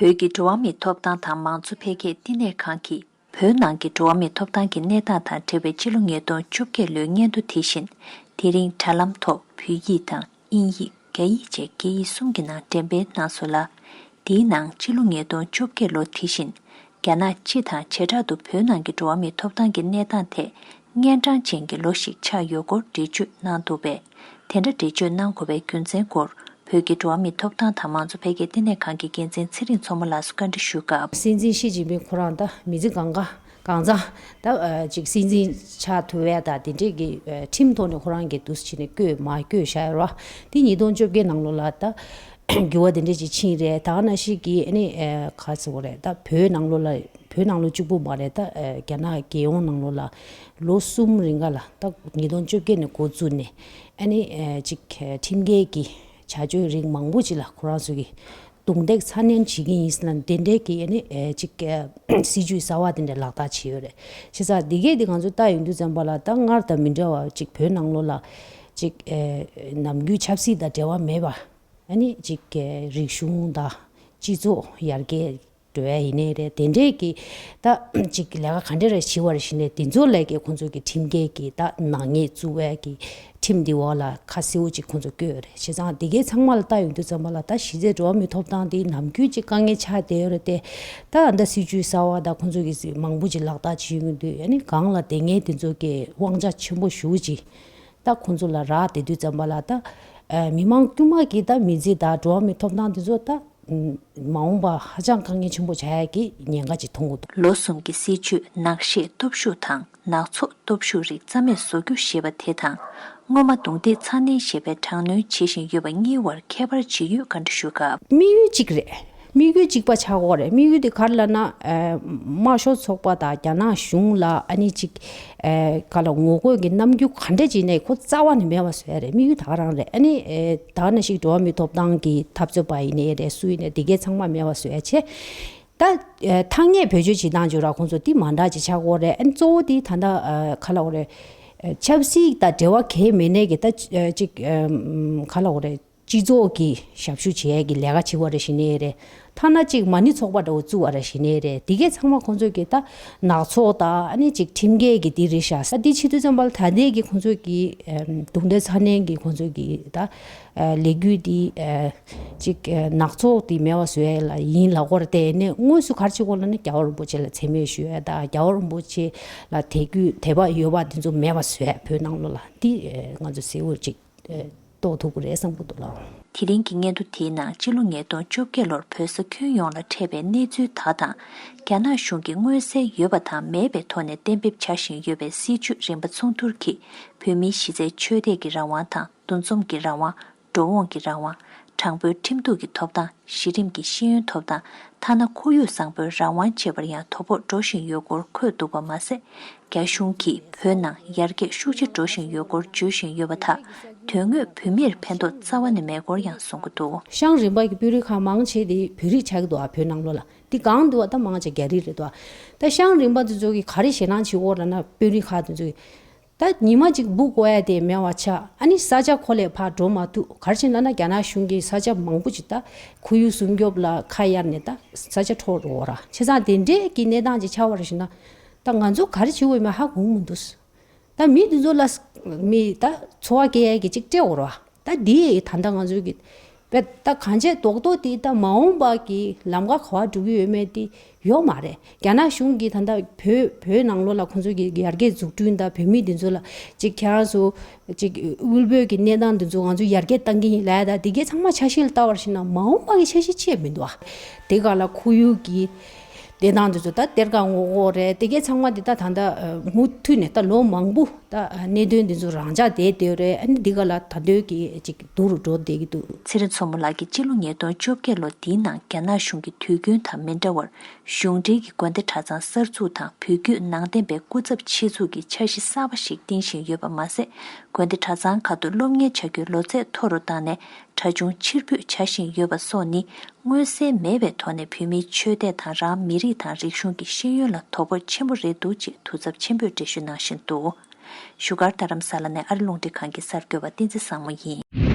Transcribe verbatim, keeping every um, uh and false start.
བོད་ཀྱི་འགྲོ་བ་མིའི་ཐོབ་ཐང་དང་མང་གཙོ་འཕེལ་རྒྱས་བསྟི་གནས་ཁང་གིས། བོད་ནང་གི་འགྲོ་བ་མིའི་ཐོབ་ཐང་གི་གནས་སྟངས་དང་འབྲེལ་བའི་ཕྱི་ལོ་ཉིས་སྟོང་བཅོ་བརྒྱད་ལོའི་སྙན་ཐོ་དེ་བཞིན། དེ་རིང་དྲ་ལམ་ཐོག་བོད་ཡིག་དང་དབྱིན་ཡིག་རྒྱ་ཡིག་བཅས་སྐད་ཡིག་གསུམ་གྱི་ནང་འགྲེམས་སྤེལ་གནང་སོང་ལ། དེའི་ནང་ཕྱི་ལོ་ཉིས་སྟོང་བཅོ་བརྒྱད་ལོ་དེ་བཞིན། རྒྱ་ནག་སྤྱི་དང་བྱེ་བྲག་ཏུ་བོད་ནང་གི་འགྲོ་བ་མིའི་ཐོབ་ཐང་གི་གནས་སྟངས་ཐད་གཉན་འཕྲང་ཅན་གྱི་ལོ་ཞིག་ཆགས་ཡོད་སྐོར་འགྲེལ་བརྗོད་གནང་འདུག་པས། དེ་འདྲ་འགྲེལ་བརྗོད་གནང་དགོས་པའི་རྒྱུ་མཚན་སྐོར། བོད་ཀྱི་འགྲོ་བ་མིའི་ཐོབ་ཐང་དང་མང་གཙོ་འཕེལ་རྒྱས་བསྟི་གནས་ཁང་གི་འགན་འཛིན་ཚེ་རིང་མཚོ་མོ་ལགས་སུ་བཀའ་འདྲི་ཞུས་སྐབས། སྲིད་འཛིན་ཞི་ཅིན་ཕིང་ཁོ་རང་ད་མི་ཚེ་གང་ག་གང་ཚང་ད་ཨ་ཅིག་སྲིད་འཛིན་ཆགས་ཐུབ་ཡ་ད་དེ་འདྲས་ཀྱི་ཨ་ཁྲིམས་ཐོག་ནས་ཁོ་རང་གི་འདུག་སེ་བྱས་ནས་བསྐོས་མ་བསྐོས་བཞག་ཡོད་ར། དེ་ཉིས་སྟོང་བཅོ་བརྒྱད་ནང་ལོགས་ལ་ད་འགྱུར་བ་དེ་འདྲས་ཅིག་ཕྱིན་རེད། ད་ག་ནང་བཞིན་གྱི་ཨ་ནི་ཨ་ག་ཟེར་དགོས་རེད། ད་བོད་ནང་ལོགས་ལ་བོད་ནང་ལོགས་གཅིག་པུ་མ་རེད། ད་ཨ་རྒྱ་ནག་རྒྱལ་ཡོངས་ནང་ལོགས་ལ་ལོ་གསུམ་རིང་ག་ལ་ད་ཉིས་སྟོང་བཅོ་བརྒྱད་ནས་འགོ་བཙུགས་ནས། ཨ་ནི་ཨ་ཅིག་ཁྲིམས་འགལ་གྱི་བྱ་སྤྱོད་རིགས་མང་པོ་ཅིག་ལ་ཁོ་རང་ཚོ་གིས་རྡུང་རྡེག་ཚ་ནན་བྱེད་ཀྱི་ཡིན་ཟེར་ན་དེ་འདྲའི་གི་ཨ་ནི་ཨ་ཅིག་ཨ་སྲིད་ཇུས་གསར་བ་དེ་འདྲ་ལག་བསྟར་བྱས་ཡོད་རེད། བྱས་ཙང་འདི་གས་འདི་ང་ཚོ་ལྟ་ཡོང་དུས་ཙམ་པ་ལ་ད་སྔར་དང་མི་འདྲ་བ་ཅིག་བོད་ནང་ལོགས་ལ་ཅིག་ཨ་ནམ་རྒྱུན་ཆབ་སྲིད་དང་འབྲེལ་བ་མེད་པ། ཨ་ནི་ཅིག་ཨ་རིག་གཞུང་དང་སྤྱི་ཚོགས་ཡར་རྒྱས་འགྲོ་ཡ་ཡིན་ནའི་རེད། དེ་འདྲས་ཀྱི་ད་ཅིག་ལས་ཀ་ག་འདྲས་རེ་བྱེད་པ་རེ་བྱས་ནས་དེ་ཚོ་ལས་ཀའི་ཁོང་ཚོ་གི་ཁྲིམས་འགལ་གྱི་ད་ནག་ཉེས་བཙུགས་པའི་གི་ཁྲིམས་འདི་འོག་ལ་ཁ་གསལ་བོ་ཅིག་ཁོང་ཚོ་བཀོད་ཡོད་རེད། བྱས་ཙང་དེ་གའི་ཚང་མ་ལ་ལྟ་ཡོང་དུས་ཙམ་པ་ལ་ད་གཞི་རྩའི་འགྲོ་བ་མིའི་ཐོབ་ཐང་འདི་ནམ་རྒྱུན་ཅིག་དཀའ་ངལ་ཆགས་བསྡད་ཡོད་རེད་དེ། ད་ད་སྲིད་ཇུས་གསར་བ་ད་ཁོང་ཚོ་གི་མང་པོ་ཅིག་ལག་བསྟར་བྱེད་ཡོང་དུས་ཨ་ནི་གང་ལ་དེ་ངས་དེ་ཚོ་གི་དབང་ཆ་ཆེན་པོ་ཞེ་པོ་ཅིག་ད་ཁོང་ཚོ་ལ་རག་བསྡད་དུས་ཙམ་པ་ལ་ད་མི་མང་དཀྱུས་མ་གི་ད་མི་ཚེ་ད་འགྲོ་བ་མིའི་ཐོབ་ཐང་དེ་ཚོ་ད། མ་འོངས་པ་ཧ་ཅང་དཀའ་ངལ་ཆེན་པོ་ཆགས་ཡ་གི་ཉེན་ཁ་ཅིག་མཐོང་གི་འདུག་ལོ་གསུམ་གྱི་སྲིད་བྱུས་ནག་བཤད་སྟོབས་ཤུགས་དང་ནག་ཚོགས་སྟོབས་ཤུགས་རིགས་རྩ་མེད་བཟོ་རྒྱུ་ཞེས་པ་དེ་དང་། སྔོན་མ་རྡུང་རྡེག་ཚ་ནན་ཞེས་པའི་དྲག་གནོན་བྱེད་བཞིན་ཡོད་པ་གཉིས་བར་ཁྱད་པར་ཇི་ཡོད་བཀའ་འདྲི་ཞུས་སྐབས། དམིགས་ཡུལ་གཅིག་རེད། དམིགས་ཡུལ་གཅིག་པ་ཆགས་ཀྱི་ཡོད་རེད། དམིགས་ཡུལ་དེ་ག་རེ་ལབ་ན། ཨ་དམར་ཤོག་ཚོགས་པ་དང་རྒྱ་ནག་གཞུང་ལ་ཨ་ནི་གཅིག་ཨེ་ག་ལ་ངོ་རྒོལ་གྱི་རྣམ་འགྱུར་ག་འདྲ་ཅིག་ནས་ཁོ་རྩ་བ་ནས་མེད་པ་བཟོ་ཡ་རེད། དམིགས་ཡུལ་ད་ག་རང་རེད། ཨ་ནི་ཨེ་ད་ག་ནང་བཞིན་འགྲོ་བ་མིའི་ཐོབ་ཐང་གི་འཐབ་རྩོད་པ་ཡིན་ནའི་རེད། སུ་ཡིན་ནའི་དེ་གས་ཚང་མ་མེད་པ་བཟོ་ཡ་བྱས། ད་ཨེ་ཐ་སྙད་བེད་སྤྱོད་བྱེད་སྟངས་ཅིག་ར་ཁོང་ཚོ་དེ་མ་འདྲ་ཅིག་ཆགས་ཀྱི་ཡོད་རེད། ཨ་ནི་གཙོ་བོ་དེ་ད་ལྟ་ཨེ་ག་ལ་འོ་རེད། ཨེ་ཆབ་སྲིད་དང་འབྲེལ་བ་གས་མེད་ནའི་གི་ད་ཨེ་ཅིག་ཨེ་ག་ལ་འོ་རེད། སྤྱི་ཚོགས་ཀྱི་ཞབས་ཞུ་བྱེད་ཡས་ཀྱི་ལས་ཀ་བྱེད་པ་རེ་བཞིན་ནས་རེད། ཐ་ན་གཅིག་མ་ཎི་ཚོགས་པ་འདྲ་བོ་བཙུགས་པ་རེ་བཞིན་ནས་རེད། དེ་གས་ཚང་མ་ཁོང་ཚོས་ཀྱི་ད་ནག་ཚོགས་དང་ཨ་ནི་གཅིག་ཁྲིམས་འགལ་གྱི་དེ་རེད་ཤག་ས་དེ་ཕྱི་དུས་ཙམ་པ་ལ་ད་ལྟའི་གི་ཁོང་ཚོས་ཀྱི་ཨེམ་རྡུང་རྡེག་ཚ་ནན་གྱི་ཁོང་ཚོས་ཀྱི་ད་ཨེ་ལས་འགུལ་དེ་ཨེ་གཅིག་ཨེ་ནག་ཚོགས་དེ་མེད་པ་བཟོ་ཡས་ལ་ཡིན་ལབ་ཀྱི་ཡོད་རེད། དེ་ནས་དངོས་སུ་ག་རེ་བྱེད་དགོས་ལབ་ན་རྒྱལ་བ་རིན་པོ་ཆེ་ལ་མཚན་སྨད་ཞུ་ཡས་དང་རྒྱལ་བ་རིན་པོ་ཆེ་ལ་དད་གུས་དད་པ་ཡོད་པ་དེ་ཚོ་མེད་པ་བཟོ་ཡས། བོད་ནང་ལོགས་ལ་དེ་ཨེ་ང་ཚོ་གསལ་བོ་གཅིག་རྟོགས་ཐུབ་ཀྱི་རེད་བསམ་གྱི་འདུག་ལགས། དེ་རིང་གི་སྙན་ཐོ་དེའི་ནང་སྤྱི་ལོ་ཉིས་སྟོང་བཅོ་བརྒྱད་ལོར་བོད་ས་ཁྱོན་ཡོངས་ལ་འཕྲད་པའི་གནས་ཚུལ་དག་དང་། རྒྱ་ནག་གཞུང་གིས་མངོན་གསལ་ཡོད་པ་དང་མེད་པའི་ཐོག་ནས་གཏན་འབེབས་བྱ་བཞིན་ཡོད་པའི་སྲིད་བྱུས་རིམ་པ་མཚུངས་བསྡུར་གྱིས། བོད་མིའི་གཞི་རྩའི་ཆོས་དད་ཀྱི་རང་དབང་དང་འདུ་འཛོམས་ཀྱི་རང་དབང་། འགྲོ་འོང་གི་རང་དབང་། དྲང་པོའི་ཁྲིམས་གཏུག་གི་ཐོབ་ཐང་། གཞི་རིམ་གྱི་ཤེས་ཡོན་ཐོབ་ཐང་། ཐ་ན་ཁོར་ཡུག་བཟང་པོའི་རང་དབང་བཅས་པར་ཡང་དོ་ཕོག་འགྲོ་བཞིན་ཡོད་སྐོར་འཁོད་འདུག་པ་མ་ཟད། རྒྱ་གཞུང་གིས་བོད་ནང་ཡར་རྒྱས་ཤུགས་ཆེ་འགྲོ་བཞིན་ཡོད་སྐོར་བརྗོད་བཞིན་ཡོད་པ་དག་དོན་དངོས་བོད་མིར་ཕན་ཐོགས་རྩ་བ་ནས་མེད་སྐོར་ཡང་གསུང་གི་འདུག་ཤང་རིམ་པ་གི་དཔོན་རིགས་ཁག་མང་ཆེ་དེ་བོད་རིགས་ཆགས་ཀྱི་འདུག་ཨ། བོད་ནང་ལོགས་ལ་དེ་གང་འདུག་ཨ། ད་མང་ཆེ་རྒྱ་རིགས་རེད་འདུག་ཨ། ད་ཤང་རིམ་པ་དེ་ཚོ་གིས་ག་རེ་ཞེད་སྣང་བྱེད་ཀྱི་ཡོད་རེད་ལབ་ན། དཔོན་རིགས་ཁག་དེ་ཚོ་གིས། ད་ཉི་མ་གཅིག་འབུ་བརྐོ་ཡ་དེ་མེད་པ་ཆགས། ཨ་ནི་ས་ཆ་ཁོ་ལས་ཕར་འགྲོ་མ་ཐུབ། ག་རེ་བྱས་ན་ན་རྒྱ་ནག་གཞུང་གིས་ས་ཆ་མང་པོ་ཅིག་ད་ཁོར་ཡུག་སྲུང་སྐྱོབ་ལ་ཁ་གཡར་ནས་ད་ས་ཆ་འཕྲོག་འགྲོ་བ་ར། བྱས་ཙང་དེ་འདྲའི་གི་གནས་སྟངས་ཅིག་ཆགས་པ་རེ་བཞིན་ན། ད་ང་ཚོ་ག་རེ་བྱེད་དགོས་མེད་ཧ་གོ་མི་འདུག་ད་མི་འདི་ཚོ་ལ་མི་ད་འཚོ་བ་སྐྱེལ་ཡ་གི་ཅིག་སྤྲད་འོ་ར། ད་འདི་ད་ལྟ་ང་ཚོའི་གི་པས་ད་གང་བྱས་རྡོག་རྡོག་དེ་ད་མ་འོངས་པ་གི་ལམ་ཁ་ག་པར་འགྲོ་གི་ཡོད་མེད་དེ་ཡོད་མ་རེད། རྒྱ་ནག་གཞུང་གིས་ད་ལྟ་བོད་བོད་ནང་ལོགས་ལ་ཁོང་ཚོ་གི་ཡར་རྒྱས་འཛུགས་སྐྲུན་དང་བོད་མི་འདི་ཚོ་ལ་ཅིག་ཁྱེད་རང་ཚོ་ཅིག་དབུལ་བོད་ཀྱི་གནས་སྟངས་འདི་ཚོ་ང་ཚོ་ཡར་རྒྱས་བཏང་གི་ཡིན་ལབ་ཡ་ད་དེ་གའི་ཚང་མ་འཆར་གཞི་ལ་ལྟ་བ་རེ་བྱས་ན་མ་འོངས་པ་གི་འཆར་གཞི་ཅི་ཡང་མི་འདུག་ཨ། དེ་ག་ལ་ཁོར་ཡུག་གི་གནས་སྟངས་འདི་ཚོ་ད་གཏེར་ཁ་སྔོག་འོ་རེད། དེ་གའི་ཚང་མ་འདི་ད་ད་ལྟ་མུ་མཐུད་ནས་ད་ལོ་མང་པོ་ད་གནད་དོན་འདི་ཚོ་རང་འཇགས་བསྡད་བསྡད་རེད། ཨ་ནི་འདི་ག་ལ་ད་དུང་གི་ཅིག་སྡུག་རུ་འགྲོ་བསྡད་ཀྱི་འདུག་ཚེ་རིང་མཚོ་མོ་ལགས་ཀྱིས་སྤྱི་ལོ་ཉིས་སྟོང་བཅོ་བརྒྱད་ལོ་འདིའི་ནང་རྒྱ་ནག་གཞུང་གིས་དུས་རྒྱུན་དང་མི་འདྲ་བར་གཞུང་འབྲེལ་གྱི་དགོན་སྡེ་གྲྭ་ཚང་གསར་འཛུགས་དང་བོད་བརྒྱུད་ནང་བསྟན་པའི་སྐུ་ཚབ་ཆེད་འཛུགས་ཀྱི་འཆར་གཞི་གསར་པ་ཞིག་བཏིང་བཞིན་ཡོད་པ་མ་ཟད། དགོན་སྡེ་གྲྭ་ཚང་ཁག་ཏུ་སློབ་གཉེར་བྱ་རྒྱུའི་ལོ་ཚད་མཐོ་རུ་བཏང་ནས་གྲྭ་ཆུང་ཕྱིར་འབུད་བྱ་བཞིན་ཡོད་པ་སོགས་ནི། མངོན་གསལ་མེད་པའི་ཐོག་ནས་བོད་མིའི་ཆོས་དད་དང་རང་མི་རིགས་དང་རིག་གཞུང་གི་ཤེས་ཡོན་ལ་དོ་ཕོག་ཆེན་པོ་རེད་འདུག་ཅེས་ཐུགས་འཚབ་ཆེན་པོས་འགྲེལ་བརྗོད་གནང་བཞིན་འདུག་བཞུགས་སྒར་རྡ་རམ་ས་ལ་ནས་ཨ་རི་རླུང་འཕྲིན་ཁང་གི་གསར་འགོད་པ་བསྟན་འཛིན་བཟང་མོ་ཡིན།